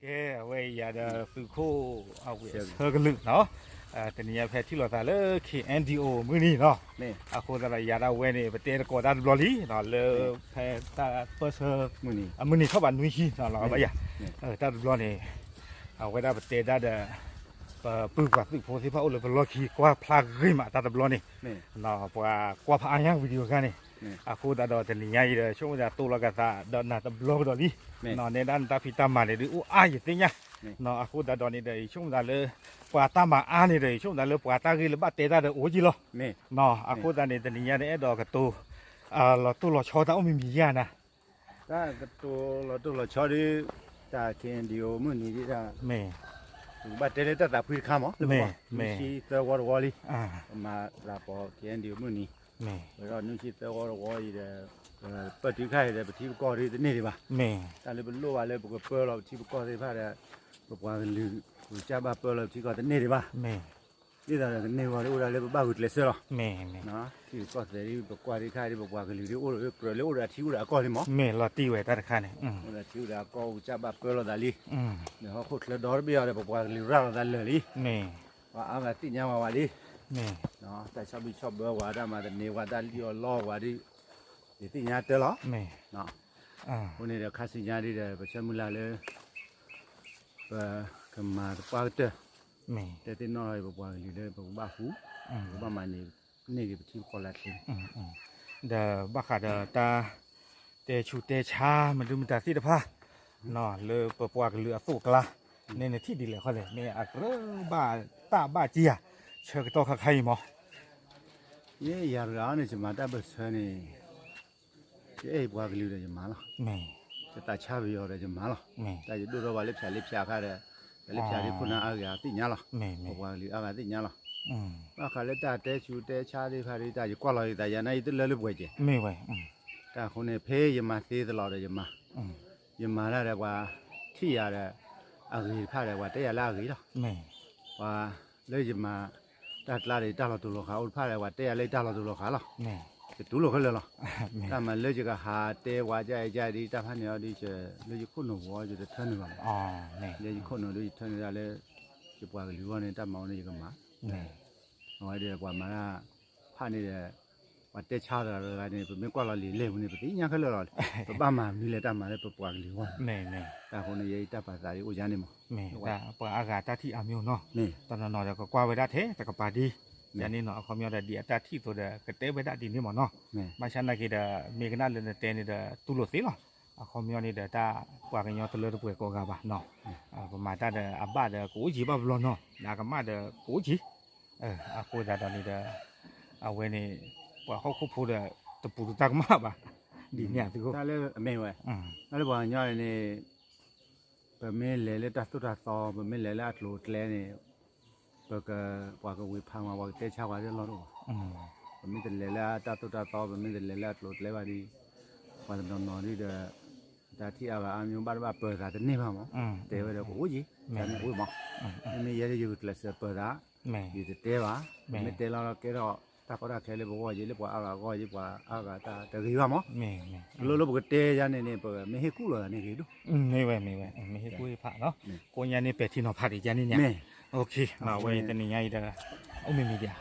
ကဲ အဝဲအံၤယၤဒီးသုးခိၣ်အဝဲဆၢကလုာ်နီၤ, တနံၤညါဖဲထံၣ်လိာ်သးလၢ K N D O မုၢ်နံၤနီၤ, အဃိသတးဒီးယၤဒၣ်ဝဲန့ၣ် ပတဲတကိးတၢ်တဘျီလံနီၤ, လၢဖဲတၢ်ပၢၢ်ဆၢ အမုၢ်နံၤထီၣ်ဘးနွံဆံနီၤ လီၤဘၣ်ယၤ, တၢ်တဘျီန့ၣ် အဝဲဒၣ်ပတဲတၢ်ဒီး ပပုၢ်ပှၤသုးဖိသ့ၣ်တဖၣ်အိၣ်လၢပလီၢ်ခံကွၢ်ဖျါဂ့ၤမးတၢ်တဘျီန့ၣ်, ပှၤကွၢ်ဖးအါညါ video ခါန့ၣ်, အဃိသတးဒီးတနံၤညါအံၤဒီး ဆိကမိၣ်သးတိၢ်လီၤကသးဒီးနၤတဘျီကဒီးလံ, နဲဒၣ်နတၢ်ဖံးတၢ်မၤန့ၣ်ဒုးအိၣ်အါယသ့ၣ်ညါ, အဃိသတးဒီးန့ၣ်ဒီး ယဆိကမိၣ်သးလၢ ပှၤတၢ်မၤအါန့ၣ်ဒီး ယဆိကမိၣ်သးလၢပှၤတၢ်ဂ့ၢ်လၢဘၣ်တဲတၢ်ဒီးအိၣ်ကံလီၤ, အဃိသတးန့ၣ် တနံၤညါဒီးအဲၣ်ဒိးကတိၤ လီၤတိၢ်လီၤဆီတၢ်အိၣ်မံၤမံၤယါနၤ တၢ်ကတိၤလီၤတိၢ်လီၤဆီဒီး တၢ် K N D O မုၢ်နံၤဒ်တၢ် မ့ၢ် ပကဘၣ်တဲလၢတၢ်သးဖှံတခါမး လၢပဂီၢ် နွံဆံသၢဝီတဝီလံ, ပမၤသးပီၤ K N D O မုၢ်နံၤ, မ့ၢ်ဒီးနွံဆံသၢဝီတဝီအံၤဒီး ပပၢၢ်တုၤခါအံၤဒီး ပထံပကီၢ်ဒ်တန့ၢ်ဒံးဘၣ်, မ့ၢ်တၢ်လၢပလိၣ်ဘၣ်လၢပကပၢလီၤ ပထံပကီၢ်သ့ၣ်တဖၣ်ဒီး ပပှၤကလုာ် ပကစၢ်ဘၣ်ပၢလီၤပထံကီၢ်တန့ၢ်ဒံးဘၣ်, မ့ၢ် ဒ်သိးဒီးကန့ၢ်ဝဲဒ်အိၣ်ဒၣ်လၢပဘၣ်ဂုာ်ကျဲးစၢးလီၤ, မ့ၢ် ထံကီၢ်သဲးဒ်ပကွၢ်ဒ်ခါဒ် ပပှၤကလုာ်ဒ်အိၣ်ဒီးကြၢးလၢအိၣ်ဒီးအထံအိၣ်ဒီးအကီၢ်လံမး, မ့ၢ်လီၤတံၢ်ဝဲတၢ်တခါန့ၣ်, အိၣ်ဒီးထံအိၣ်ဒီးအကီၢ် ပကစၢ်ဘၣ်ပၢလီၤသးလံ, ဒီးဟီၣ်ခိၣ်ချၢဒီတဘ့ၣ်အံၤဒီး ပပှၤကလုာ်ရၤလီၤသးလၢာ်လံ, မ့ၢ် ပှၤအါဂၤသ့ၣ်ညါဝဲဝဲလံ, မ့ၢ် တၢ်ဆီၣ်ဘံၣ်ဆီၣ်ဘၢဝဲ တၢ်မၤသန့ၤဝဲ တၢ်လံၣ်အီၣ်လီအီၣ်ဝဲဒ် ယသ့ၣ်ညါတၢ်လီၤ, မ့ၢ် အဃိန့ၣ်ဒီး ခါဆူညါဒ်ဒီး ပဆၢမုၢ်လၢ်လၢ ပကမၤသပှၢ်ကတၢၢ်, မ့ၢ် တဲသ့ၣ်နီၣ်လီၤ ပပှၤကလုာ်လၢပကဘၣ်ဟူး, ပကဘၣ်မၤန့ၢ် န့ၢ်က့ၤပထံပကီၢ်လၢအချ့, ဒီးဘၣ်ဃးဒီးတၢ် တဲဆူးတဲဆါမနုၤမတၤသ့ၣ်တဖၣ် လၢပပှၤကလုာ်အသိးအကျါ, န့ၣ်နထံၣ်ဒ်လဲၣ်ခီလဲၣ် မ့ၢ်အကြၢးဘၣ်တၢ်ဘၣ်က့ၤဧါ, ဆၢကတီၢ်ခါခါအံၤမး ယဲယၤတဂၤန့ၣ် ယမၤတၢ်ပၢၢ်ဆၢန့ၣ် ယအဲၣ်ယပှၤကလုာ်ဒီးယမၤလီၤ, ယသးဆါပယီၤဒီးယမၤလီၤ, တၢ်ယဒိၣ်ထီၣ်ဘၣ်လၢဖၠးလၢဖၠးခါဒီး လၢဖၠးဒ်ခိၣ်နၢ်အါဂၤသ့ၣ်ညါလီၤ, ပပှၤကလုာ်အါဂၤသ့ၣ်ညါလီၤ, ဘၣ်ဃးလၢတၢ်တဲဆူးတဲဆါသ့ၣ်တဖၣ်ဒ်တၢ်ယကွၢ်လီၤယသးယၤန့ၣ် ယတလၢလၢပှဲၤကဲ, တၢ်အဃိန့ၣ် ဖဲယမၤသ့သလီၤဒီးယမၤ, ယမၤတၢ်ဒီးပှၤထံၣ်ယၤဒီး အဂ့ၤတဖၣ်ဒီးပှၤတဲယၤလၢအဂ့ၤလီၤ, ပှၤလၢယမၤ တၢ်ကျါဒီးယတၢ်လီၤတူာ်လီၤဃာ်အိၣ်တဖၣ်ဒီး ပှၤတဲယၤလၢယတၢ်လီၤတူာ်လီၤဃာ်လီၤ, ယတူၢ်လိာ်ခဲလၢာ်လီၤ, တၢ်မၤလၢယကဟးတဲပှၤကၢ်အံၤကၢ်ဒ်တၢ်ဖၣ်န့ၣ်အီၤဒ် လၢယခိၣ်နူာ်ပူၤအီၤ ယတထၢနုာ်ဘၣ်မး, လၢယခိၣ်နူာ်ဒ်ယထၢနုာ်ဒၣ်လၢ ယပှၤကလုာ်အဂီၢ်န့ၣ် တၢ်မၤအီၤန့ၣ်ယကမၤ, အဝဲဒီးပှၤမၤတၢ်ဖၣ်န့ၣ်ဒီး ပှၤတဲဆါတဂၤတဂၤန့ၣ် ပမ့ၢ်ကွၢ်လီၤလံာ်လဲၢ်ပူၤန့ၣ် ပသ့ၣ်ညါခဲလၢာ်လီၤ, ပဘၣ်မၤမနုၤလဲၣ်တၢ်မၤလၢပပှၤကလုာ်အဂီၢ်, တၢ်အဃိန့ၣ် ယတၢ်ပာ်သးဒ်အိၣ်ယါန့ၣ်မး, ပှၤအါဂၤတၢ်ထံၣ်အါမံၤနီၤ, တနီၤနီၤဒီးကကွၢ်ဝဲဒၣ်ထဲ တကပၤဒ် ယၤန့ၣ်နီၤ အခီပညီဒီးဒ်အတၢ်ထံၣ်အသိးဒီး ကတဲဝဲဒၣ်ဒ်န့ၣ်မးနီၤ, ဘၣ်ဆၣ်နာ်က့ဒီး မ့ၢ်ကနၣ်လၢနတဲန့ၣ်ဒီး တူၢ်လိာ်သ့လီၤ, အခီပညီန့ၣ်ဒီးတၢ်ပှၤကညီတလၢတပှဲၤကိးဂၤဘၣ်နီၤ, ပမၤတၢ်ဒီးအဘၣ်ဒီးကအိၣ်က့ၤဘၣ်ဘျီနီၤ, ဒီးအကမၣ်ဒီးကအိၣ်က့ၤ အဃိသတးဒီးန့ၣ်ဒီး အဝဲန့ၣ် ပှၤဟီၣ်ခိၣ်ဖိဒီး တပူၤတတၢ်ကမၣ်ဘၣ်, ဒ်န့ၣ်အသုးခိၣ်, တၢ်လၢအမ့ၢ်ဝဲ, တၢ်လၢပှၤကညီန့ၣ်န့ၣ် ပမ့ၢ်လဲၤလၢတၢ်သိၣ်တၢ်သီ ပမ့ၢ်လဲၤလၢအကျိၤအကျဲန့ၣ် ပက ပှၤကဝ့ၤဖးမး ပှၤကတဲဆါပှၤဒ်အလီၢ်တအိၣ်ဘၣ်, ပမ့ၢ်တလဲၤလၢတၢ်သိၣ်တၢ်သီ ပမ့ၢ်တလဲၤလၢအကျိၤအကျဲဘၣ်ဒီး ပှၤတနီၤနီၤဒ်ဒီး တၢ်ထံၣ်အါဂၤအါမံၤဘၣ်တဘၣ်ပၢၤသးတန့ၢ်ဘၣ်မး, တဲဝဲဒီးကအိၣ်က့ၤ, တၢ်န့ၣ်အိၣ်မး, မ့မ့ၢ်ယဲဒ်ယဂုာ်ကျဲးစၢးပၢၤသး, ယတတဲဘၣ်, မ့ၢ်တဲလီၤကဲထီၣ်တၢ်ကီတၢ်ခဲလၢပဂီၢ်က့ၤ လၢပှၤအါဂၤအဂီၢ်က့ၤ ပှၤအါဂၤတၢ်တဂ့ၤဘၣ်မး, လၢလၢပကတဲယါန့ၣ်န့ၣ် ပမ့ၢ်ဟ့ၣ်ကူၣ်လီၤသးန့ၣ်ဂ့ၤဒိၣ်, မ့ၢ်ဝဲမ့ၢ်ဝဲ မ့ၢ်ဟ့ၣ်ကူၣ်ဟ့ၣ်ဖးနီၤ, ကိးညါန့ၣ်ပဲာ်ထံနီၤဖးတ့ၢ်ယါန့ၣ်ညါ, အဝဲတနံၤညါအံၤဒီး အိၣ်မ့ၢ်မံၤဒံး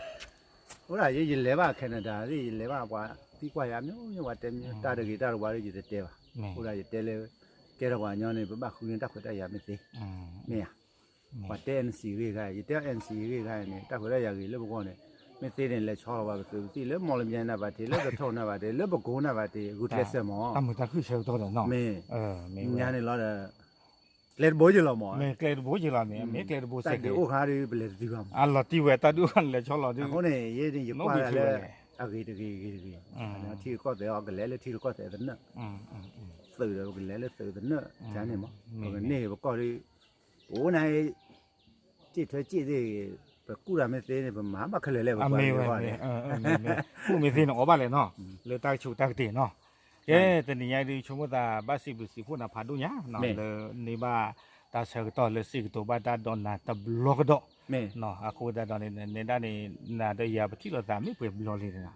ဧါ အိၣ်ဒၣ်ယဲ ယလဲၤဘၣ် Canada သ့ၣ် ယလဲၤဘၣ်ပှၤသံကွၢ်ယၤ မျိုးမျိုး ပှၤတဲမျိုး တၢ်တဂ့ၤတၢ်တဝါဒီး ယတတဲဘၣ်. အိၣ်ဒၣ်ယတဲလၢ ကဲထီၣ်ပှၤကညီန့ၣ် ပဘၣ်ဃုန့ၢ်တၢ်ခွဲးတၢ်ယာ်မ့ၢ်သ့, မ့ၢ်ဧါ. ပှၤတဲ NCA ဂ့ၢ်ခါ ယတဲ NCA ဂ့ၢ်ခါန့ၣ် တၢ်ခွဲးတၢ်ယာ်ဂ့ၤလၢပဂီၢ်န့ၣ် မ့ၢ်သ့န့ၣ် လဲၤဆီလီၤပှၤပသုးပသံၣ်လၢ မီၣ်လမၠဲနၢ်ပၢၢ်ထံး လၢကထိၣ်နၢ်ပၢၢ်ထံး လၢပကိးနၢ်ပၢၢ်ထံး ဂုာ်ကျဲးစၢးမး တၢ်မုာ်တၢ်ခုၣ်ဆၢကတီၢ်ဒီးနီၤ, မ့ၢ်ညါန့ၣ်လီၤဒီး ကျဲတဘိယ့ၢ်လီၤမး, မ့ၢ်ကျဲတဘိယ့ၢ်လီၤမ့ၢ် မ့ၢ်ကျဲတဘိစဲးကဲး, တၢ်ဒုးအိၣ်ခါဒီး ပလဲၤတတုၤဘၣ်မး, အလီၤတံၢ်ဝဲ တၢ်ဒုးအိၣ်ခါန့ၣ် လဲၤဆီလီၤဒုး, အဃိန့ၣ် ယဲန့ၣ် ယကွၢ်လၢ အဂ့ၤတဂ့ၤ ဂ့ၤတဂ့ၤ, ထံကီၢ်သဲးအီၤ ကလဲၤလၢထံကီၢ်သဲးသနၢၣ်, သုးဒီး ပကလဲၤလၢသုးသနၢၣ် ကန့ၣ်မး, ပကန့ၢ်ပကီၢ်ဒီး ပအိၣ်န့ၣ် စ့ၣ်ထွဲစ့ၣ်သ့ၣ်ဂ့ၤ ပကူၣ်တၢ်မ့ၢ်သ့န့ၣ် ပမၤဘၣ်ခဲလၢာ်လဲၣ် ပပှၤကလုာ်အဂီၢ်န့ၣ်, ကူၣ်မ့ၢ်သ့န့ၣ် အီၣ်ဘၣ်လဲၣ်နီၤ, လၢတၢ်ကဆူးတၢ်ကတ့ၢ်နီၤ, ကဲ တနံၤညါဒုး ဆိကမိၣ်သးဘၣ်စံးဘျုးစံးဖှိၣ်နၤဖးဒိၣ်ညါနီၤ, လၢန့ၢ်ဘၣ်တၢ်ဆၢကတီၢ်လၢစံးကတိၤဘၣ်တၢ်ဒီးနၤတဘျီကဒီး, အဃိသတးဒီးန့ၣ် နဲဒၣ်န့ၣ် နၤဒီးယၤပထံၣ်လိာ်သးမ့ၢ်ပှဲၤဘျီလံနီၤ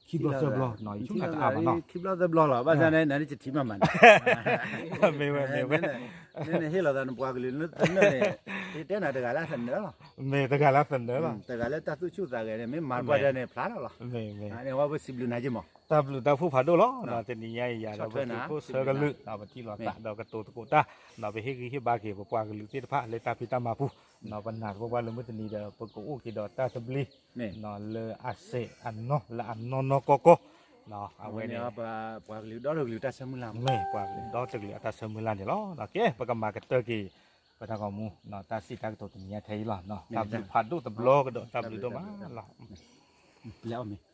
ခံဘျီသၢဘျီ ယဆိကမိၣ်တအါဘၣ်နီၤ, ခံဘျီသၢဘျီလီၤ, ဘၣ်ဆၣ်န့ၣ် နတထံၣ်မးမးန့ၣ်, မ့ၢ်ဝဲမ့ၢ်ဝဲ, နဟ့ၣ်လီၤသးနပှၤကလုာ်သနၢၣ်န့ၣ်, ယတဲနၤတဂၤလၢသနၢၣ်လီၤ, မ့ၢ်တဂၤလၢသနၢၣ်လီၤ, တဂၤလၢတၢ်သူၣ်ဆူၣ်သးဂဲၤန့ၣ် မ့ၢ်မၤပှၤဒၣ်န့ၣ် ဖျါလီၤလီၤ, မ့ၢ်မ့ၢ်, ဝဲပစံးဘျုးနၤက့မး, တၢ်ဘျုးတၢ်ဖှိၣ်ဖးဒိၣ်လီၤ, တနံၤညါအံၤယၤဒီးပသုးခိၣ်ဆၢကလုာ် ပထံၣ်လိာ်သးဒီးကတိၤသကိးတၢ်, ဒီးပဟ့ၣ်ဂံၢ်ဟ့ၣ်ဘါက့ၤ ပပှၤကလုာ်သ့ၣ်တဖၣ်လၢတၢ်ဖံးတၢ်မၤပူၤ, ပနာ်သပှၢ်ပှၢ်လၢမုၢ်တနံၤဒီး ပကအိၣ်က့ၤဒီးတၢ်သဘျ့ လၢအစဲးအနီၢ် လၢအနီၢ်နီၢ်ကီၢ်ကီၢ်, အဝဲန့ၣ် ပှၤကလုာ်ဒီတကလုာ်တၢ်ဆၢမုၢ်လၢ်, မ့ၢ်ပှၤကလုာ်ဒီတကလုာ်အတၢ်ဆၢမုၢ်လၢ်န့ၣ်လီၤ. ကဲ ပကမၤကတၢၢ်က့ၤ ပတၢ်ဂီၤမူ တၢ်စံးတၢ်ကတိၤတနံၤညါထဲအံၤလီၤ. တၢ်ဘျုးဖးဒိၣ်တဘျီကဒီး တၢ်ဘျုးဒိၣ်မးလီၤ.